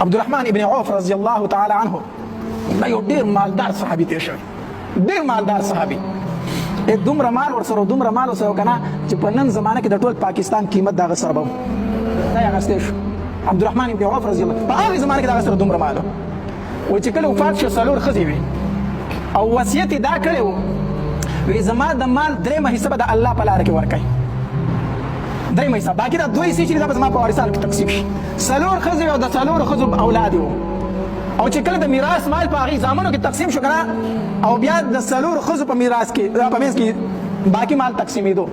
عبدالرحمن ابن عوف رضی الله تعالی عنه دا یو ډیر مالدار صحابي تیر شوی، ډیر مالدار صحابي. دومره مال ورسره، دومره مال ورسره کنه چې په نن زمانه کې د ټول پاکستان قیمت دغه سره به دا یې اخیستی شو. عبدالرحمن ابن عوف رضی الله په هغې زمانه کې دغه سره دومره مال و چې کله وفات شو څلور ښځې وې او وصیت یې دا کړی و، وی زما د مال درېیمه حصه به د الله په لاره کې ورکوي، درېیمه حصه، باقي دا دوه حصې چې دا به زما په وارثانو کې تقسیم شي. څلور ښځې او د څلورو ښځو اولاد وو، او چې کله د میراث مال په هغې زامنو کې تقسیم شو کنه، او بیا د څلورو ښځو په میراث کې په منځ کې باقي مال تقسیمېدو،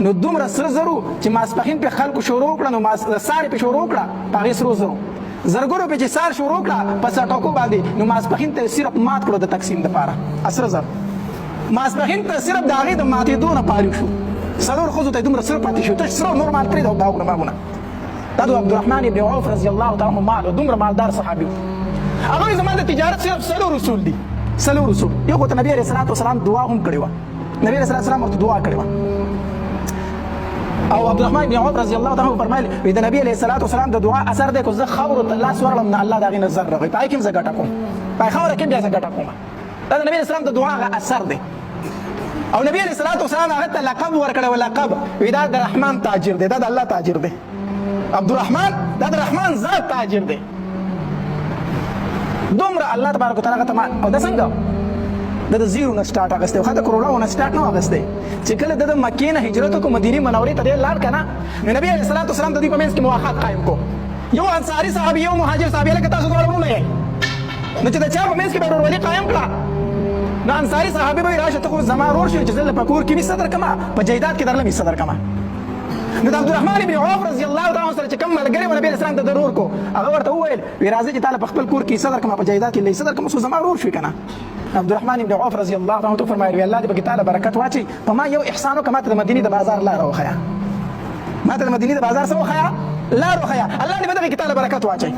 نو دومره سره زرو چې ماسپښین په خلکو شروع کړه، نو ماس سار په شروع کړه په هغې سرو زرو زرګونو په چې سار شروع کړه په څټکو باندې، نو ماسپښین ته صرف مات کړو د تقسیم دپاره سره زر. ماسپښین ته صرف د هغې د ماتېدو نه فارغ شو، څلور ښځو ته دومره سره پاتې شو، تش سره نور مال پرېږده او باغونه باغونه. دا د عبدالرحمن ابن عوف رضی الله تعالی عنه مال، دومره مالدار صحابي و. هغه زما د تجارت صرف څلور اصول دي، څلور اصول. یو خو ته نبی علیه الصلاة والسلام دعا هم کړې وه، نبی علیه الصلاة والسلام ورته دعا کړې وه. او عبدالرحمن ابن عوف رضی الله تعالی عنه فرمایل وی د نبی علیه الصلاة والسلام د دعا اثر دی، که زه خاورو ته لاس ورړم نه الله د هغې نه زر راغی، په هغې کې هم زه ګټه کوم، په خاوره کې هم بیا زه ګټه کوم. دا د نبی علیه السلام د دعا هغه اثر دی. او نبی علیه الصلاة والسلام هغه ته لقب ورکړی و، لقب وی دا د رحمان تاجر دی، دا د الله تاجر دی، عبدالرحمن دا د رحمان ذات تاجر دی. دومره الله تبارک وتعالی هغه ته مال. او دا څنګه د زیرو نه سټارټ اخیستی، خو د کروڑاو نه سټارټ نه اخیستی. چې کله د مکې نه هجرت وکړو مدینې منورې ته دی لاړ که نه، نو نبی علیه الصلاة والسلام د دوی په منځ کې مواخات قایم کو، یو انصاري صحابي یو مهاجر صحابي، لکه تاسو دواړه وروڼه یئ، نو چې د چا په منځ کې به ورورولي قایم کړه، نو انصاري صحابي به راشه ته خو زما ورور شوې چې زه له په کور کې مې صدر کمه، په جایداد کې درله مې صدر کمه. نو د عبدالرحمن ابن عوف رضی الله تعالی عنه سره چې کوم ملګری و نبی علیه السلام ته ضرور کو، هغه ورته وویل وی راځه چې تاله په خپل کور کې صدر کمه، په جایداد کې لې صدر کمه، خو زما ورور شوې که نه. عبدالرحمن ابن عوف رضی الله تعالی عنه ته فرمایل وی الله دې پکې تاله برکت واچي، په ما یو احسان وکړه، ما ته د مدینې د بازار لاره وښیه، ما ته د مدینې د بازار څه وښیه، لار وښیه، الله دې په دغې کې تاله برکت واچوي.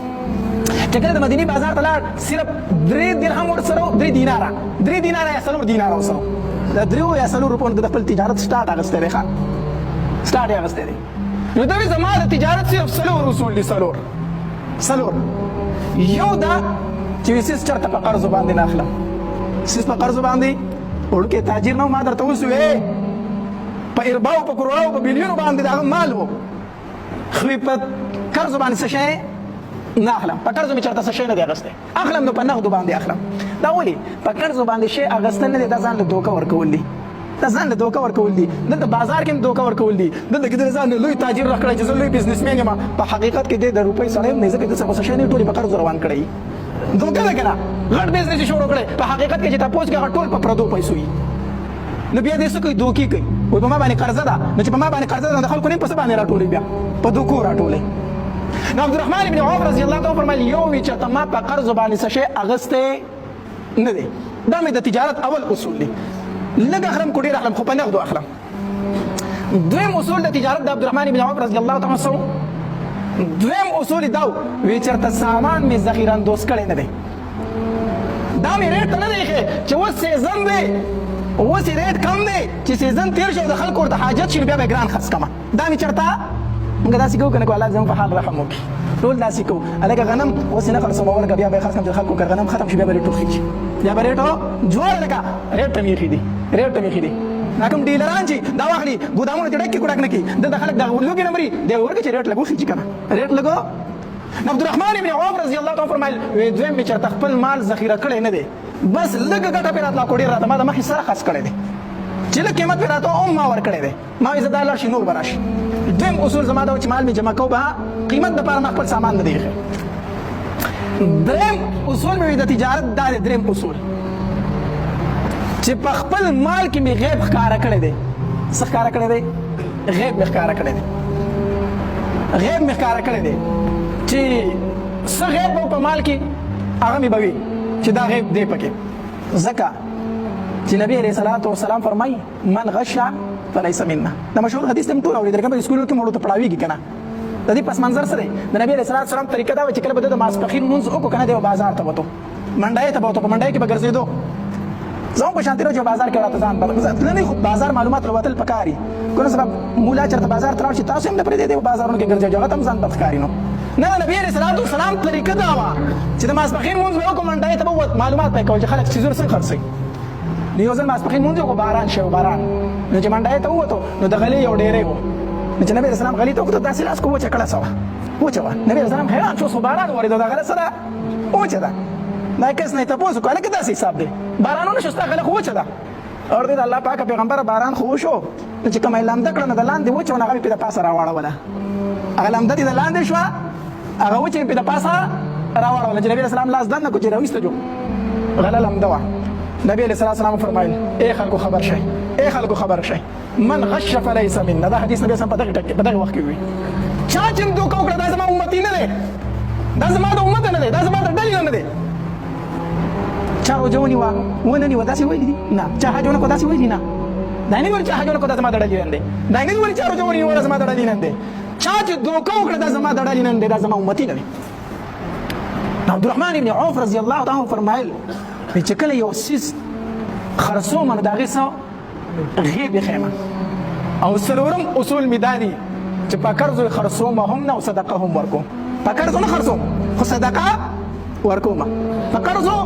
چې کله د مدینې بازار ته لاړ، صرف درې درهم ورسره، درې دیناره، درې دیناره یا څلور دیناره ورسره، د دریو یا څلور روپو د خپل تجارت سټارټ اخیستی دی، ښه سټارټ یې اخیستی دی. نو دا زما د تجارت صرف څلور اصول دي، څلور څلور. یو دا چې څیز چېرته په قرض باندې نه اخلم، څیز په قرض باندې وړوکی تاجر نه ما درته اوس وې په ارباو په کروڑاو په بیلیونو باندې د هغه مال و، خو په قرض باندې څه شی نه اخلم، په قرض مې چېرته څه شی نه دی اخیستی، اخلم نو په نغدو باندې اخلم. دا ولې په قرض باندې شی اخیستل نه دی، دا ځان له دوکه ورکول دي، دا ځان له دوکه ورکول دي. دلته بازار کې هم دوکه ورکول دي، دلته کې د ځان لوی تاجر راکړی چې زه لوی بزنسمن یم، په حقیقت کې دی د روپۍ سړی هم نه، ځکه د څه شی نه ټولې په قرض روان کړی، دوکه ده که نه، غټ بزنس یې شروع کړی، په حقیقت کې چې تپوس کې هغه ټول په پردو پیسو وي. نو بیا دې څه کوي، دوکې کوي، وایي په ما باندې قرضه ده، نو چې په ما باندې قرضه ده د خلکو نه په څه باندې راټولوي، بیا په دوکو راټولوي. نو عبدالرحمن ابن عوف رضی الله تعالی فرمایل یو وی چې ما په قرض باندې څه شی اغستی نه دی، دا مې د تجارت اول اصول دی، لږ اخلم کو ډېر اخلم خو په نغدو اخلم. دویم اصول د تجارت د عبدالرحمن ابن عوف رضی الله تعالی عنه، دویم اصول دا وی چېرته سامان مې ذخیره اندوز کړی نه دی، دا مې ریټ ته نه دی ایښی چې اوس سیزن دی، اوس یې ریټ کم دی، چې سیزن تېر شي او د خلکو ورته حاجت شي نو بیا به یې ګران خرڅ کړم. دا مې چېرته موږ داسې کوو که نه کوو، الله زموږ په حال رحم وکړي، ټول داسې کوو. هلکه غنم اوس یې نه خرڅوم، ورکه بیا به یې خرڅ کړم، چې خلکو که غنم ختم شي بیا به ریټ وخېژي، بیا به ریټ جوړ لکه ریټ ته مې ایښي دي، ریټ ته مې ایښي دي. دا کوم ډیلران چې دا واخلي ګودامونه چې ډک کړي ډک نه کړي، دلته خلک د لوګي نه مري، دی ورکه چې ریټ لږ وخېژي که نه ریټ لږ. عبدالرحمن ابن عوف رضی الله تعالی فرمایل وی دویم مې چېرته خپل مال ذخیره کړی نه دی، بس لږ ګټه پرې راتله کو ډېر راته ما د مخې سره خرڅ کړی دی، چې لږ قیمت پرې راته هم ما ورکړی دی، ما وی زه دا لاړ شي نور به راشي. دویم اصول زما دا و چې مال مې جمع کوو به قیمت دپاره ما خپل سامان نه دی ایښی. دریم اصول مې وي د تجارت دا دی، دریم اصول چې په خپل مال کې مې غیب ښکاره کړی دی. څه ښکاره کړی دی؟ غیب مې ښکاره کړی دی، غیب مې ښکاره کړی دی چې څه غیب به په مال کې هغه مې به وي چې دا غیب دی پکې، ځکه چې نبی علیه الصلاة والسلام فرمایي من غش فلیس منا. دا مشهور حدیث ته ټول اورېدل، کوم سکولونو کې مړو ته پړاویږي که نه. د دې پس منظر څه دی؟ د نبی علیه الصلاة والسلام طریقه دا وه چې کله به د ماسپښین لمونځ وکړو که نه، دی به بازار ته وتو، منډای ته به وتو، په منډای کې به ګرځېدو. زموږ په شانتي چې بازار کې راته ځان تللی، خو بازار معلومات لوتل پکاري، کنه سبب مولا چېرته بازار ته لاړ شي تاسو هم نه پرېږدئ، دی بازارونو کې ګرځي، هغه ته هم ځان بد ښکاري. نو نه، نبی علیہ الصلوۃ والسلام طریقه دا وه چې د ماسپخین مونږ به وکړو، منډای ته به معلومات پې کول چې خلک څیزونه څنګه خرڅوي. نو یو ځل ماسپخین مونږ وکړو، باران شو، باران، نو چې منډای ته ووتو نو د غلې یو ډېری و. نو چې نبی علیہ السلام غلې ته وکتل، داسې لاس کو وچه کړه سوه، وچه وه. نبی علیہ السلام حیران شو، خو باران ورېدو، دا غله څه ده؟ وچه ده. دا کس نه تپوس وکړو، هلکه داسې حساب دی، بارانونه شو، ستا غله خو وچه ده. اور دې د الله پاک پیغمبر، باران خو وشو، نو چې کومه لمده کړه نو د لاندې وچه ونه، هغه مې پرې د پاسه راواړوله. هغه لمده دې د لاندې شوه، هغه وچه مې پرې د پاسه راواړوله. چې نبي علیه السلام لاس دننه کړو چې راویسته جو، غله لمده وه. نبی علیه السلام وفرمایل، ای خلکو خبر شئ، ای خلکو خبر شئ، من غش فلیس منا. دا حدیث نبی اسلام په دغه ټکی په دغه وخت کې وی، چا چې دوکه وکړه دا زما امتی نه دی، دا زما د امت نه دی، دا زما د ډلې نه دی. چا روژه ونیوه ونه نیوه داسې ویلي دي؟ نه. چا حج ونه کړو داسې ویلي؟ نه. دا نه ویل چا حج ونه کړو دا زما د ډلې نه دی، دا نه ویل چا روژه ونیوه دا زما د ډلې نه دی. چا چې دوکه وکړه دا زما د ډلې نه دی، دا زما امتی نه دی. عبدالرحمن ابن عوف رضی الله تعالی عنہ فرمایل چې کله یو څیز خرڅوم نو د هغې څه غېږ خیمه. او څلورم اصول مې دا دي چې په قرضو یې خرڅوم هم نه او صدقه هم ورکوم. په قرضو نه خرڅوم خو صدقه ورکوم، په قرضو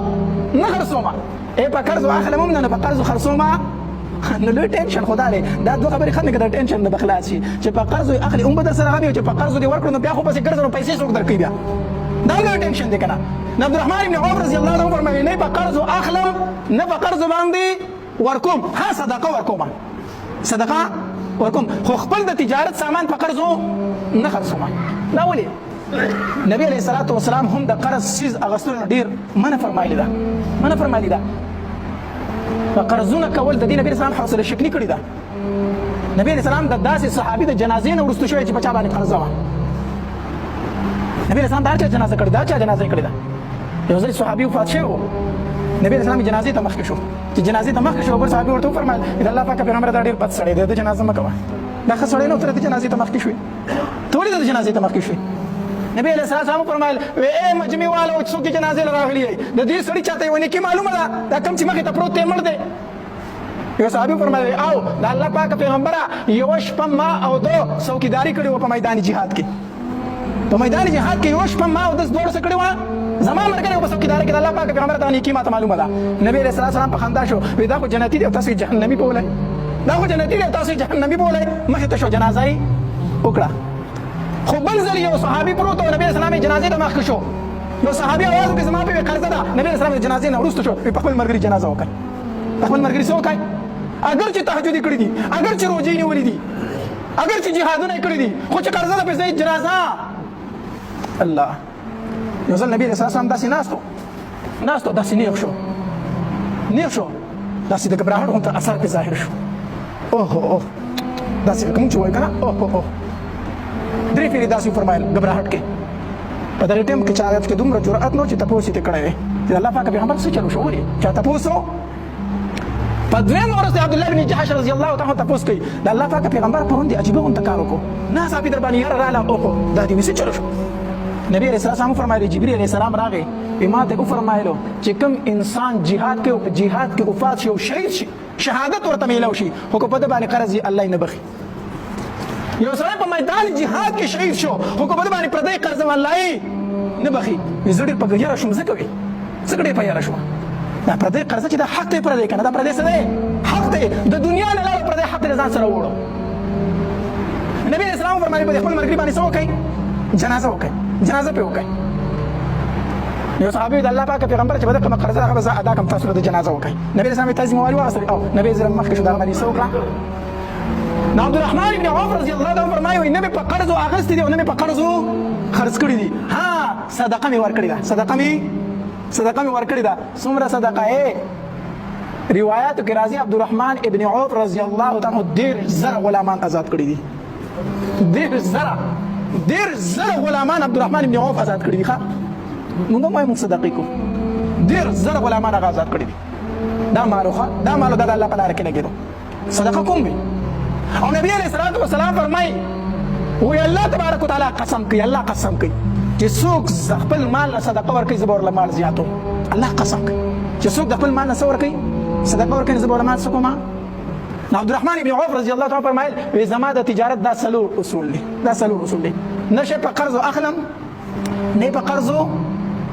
نه خرڅوم، ای په قرضو اخلم هم نه، په قرضو خرڅوم. نو لوی ټینشن خو دا دی، دا دوه خبرې ختمې کړه، ټینشن نه به خلاص شي. چې په قرضو یې اخلي هم به در سره غم وي، چې په قرضو دې ورکړو نو بیا خو پسې ګرځه، نو پیسې څوک درکوي؟ بیا دا لوی ټینشن دی که نه؟ نو عبدالرحمن ابن عوف رضی الله عنه فرمایي، نه په قرضو اخلم نه په قرضو باندې ورکوم، ها صدقه ورکوم، صدقه ورکوم، خو خپل د تجارت سامان په قرضو نه خرڅوم. دا ولې؟ نبی علیه الصلاة والسلام هم د قرض څیز اغستلو ډیر منع فرمایلی ده، منع فرمایلی ده. په قرضونه کول د دې نبی اسلام حوصله شکنی کړی ده. نبی علیه السلام د داسې صحابي د جنازې نه وروسته شوی چې په چا باندې قرضه وه. نبی علیه السلام دا چا جنازه کړې ده، چا جنازه کړې ده. یو ځل صحابي وفات شوی و، نبی علیه السلام جنازې ته مخکې شو. چې جنازې ته مخکې شو، بل صحابي ورته وفرمایل، د الله پاک پیغمبر، دا ډېر بد سړی دی، د جنازه مه کوه، دا ښه سړی نه و، ته د جنازې ته مخکې شوې، ته ولې د جنازې ته مخکې شوې؟ نبی علیه السلام وفرمایل، ای مجمع والو چې څوک د جنازې له راغلي یئ، د دې سړي چاته یوه نیکي معلومه ده؟ دا کوم چې مخې ته پروت دی مړ دی. یو صحابي فرمایلی، او د الله پاک پیغمبره، یوه شپه ما او ده څوکیداري کړې وه په میدان جهاد کې، په میدان جهاد کې یوه شپه ما او ده دواړو څه کړې وه، زما ملګری په څوکیداري کې، د الله پاک پیغمبر ته نیکي ماته معلومه ده. نبی علیه السلام په خندا شو، وی دا خو جنتي دی او تاسو یې جهنمي بولئ، دا خو جنتي دی او تاسو یې جهنمي بولئ. مخې ته شو، جنازه یې وکړه. خو بل ځل یو صحابي پروت او نبی اسلام یې جنازې ته مخکې شو، یو صحابي اواز وکړ، زما په قرضه ده. نبی اسلام د جنازې نه وروسته شو، په خپل ملګري جنازه وکړه، په خپل ملګري څه وکړ؟ اګر چې تهجد کړی دي، اګر چې روزې نیولې دي، اګر چې جهادونه کړی دي، خو چې قرضه ده په ځای جنازه. الله. یو ځل نبی رسول الله داسې ناستو ناستو، داسې نیغ شو، نیغ شو، داسې د ګبراهټ غونته اثر په ظاهر شو، اوه اوه، داسې کوم چې وایي کنه، اوه اوه، درې پیری داسې فرمایل ګبراهټ کې. په دغه ټیم کې چا کې دومره جرأت نو چې تپوس یې کړی وي چې الله پاک پیغمبر څه چلو شو، ولې چا تپوسو؟ په دویم ورځ عبد الله بن جحش رضی الله تعالی تپوس کوي، د الله پاک پیغمبر پرون دی عجیبه غونته کار وکړو، نه صاحب در باندې یاره رااله، اوه دا دې څه چلو شو؟ نبی علیہ السلام فرمایلی، جبرئیل علیہ السلام راغی، ما ته وفرمایلو چې کوم انسان جهاد کوي او په جهاد کې وفات شي او شهید شي، شهادت ورته میلاو شي، خو که په ده باندې قرض وي الله یې نه بخښي. یو سړی په میدان جهاد کې شهید شو، خو که په ده باندې پردی قرض وي الله یې نه بخښي. زه ډېر په یره شوم، ځکه وي ځکه ډېر په یره شوم. دا پردی قرضه چې دا حق دی پردی که نه، دا پردی څه دی؟ حق دی. د دنیا نه لاړو، پردی حق دی ځان سره وړو. نبی اسلام فرمایي، په خپل ملګري باندې څه وکړئ؟ جنازه وکړئ، جنازه پې وکړئ. یو صحابي د الله پاک پیغمبر، چې به کومه قرضه هغه به زه ادا کوم، تاسو د جنازه وکړئ. نبی اسلام ته ذمہ واري واخیسته او نبی زره مخکې شو، دا باندې څه وکړه؟ نو عبدالرحمن ابن عوف رضی الله عنه فرمایي، نه مې په قرضو اخیستي دي او نه مې په قرضو خرڅ کړي دي، ها صدقه مې ورکړې ده، صدقه مې ورکړې ده. څومره صدقه یې؟ روایاتو کې راځي عبدالرحمن ابن عوف رضی الله تعالی عنہ 30,000 غلامان آزاد کړي دي، 30,000، 30,000 غلامان عبدالرحمن ابن عوف آزاد کړي دي. ښه، موږ هم وایو موږ صدقې کوو. 30,000 غلامان هغه آزاد کړي دي. دا مالو، ښه، دا مالو دا د الله په لاره کې لګېدو، صدقه کوم وي. او نبی علیه الصلاة والسلام فرمایي، وی الله تبارک وتعالی قسم کوي، الله قسم کوي چې څوک خپل مال نه صدقه ورکوي، زه به ورله مال زیاتوم. الله قسم کوي چې څوک د خپل مال نه څه ورکوي، صدقه ورکوي، زه به ورله مال څه کوم؟ عبدالرحمن ابن عوف رضی الله تعالی فرمایل، وی زما د تجارت دا څلور اصول دي، دا څلور اصول دي، نشه په قرض اخلم نه په قرض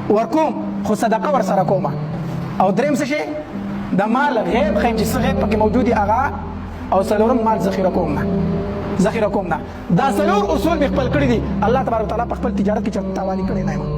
ورکوم، خو صدقه ورسره کوم. او دریم څه شي؟ د مال غیب ښیم چې څه غیب پکې موجود دی هغه. او څلورم، مال ذخیره کوم نه، ذخیره کوم نه. دا څلور اصول مې خپل کړي دي. الله تبارک وتعالی په خپل تجارت کې چرته تاواني کړی نه یم.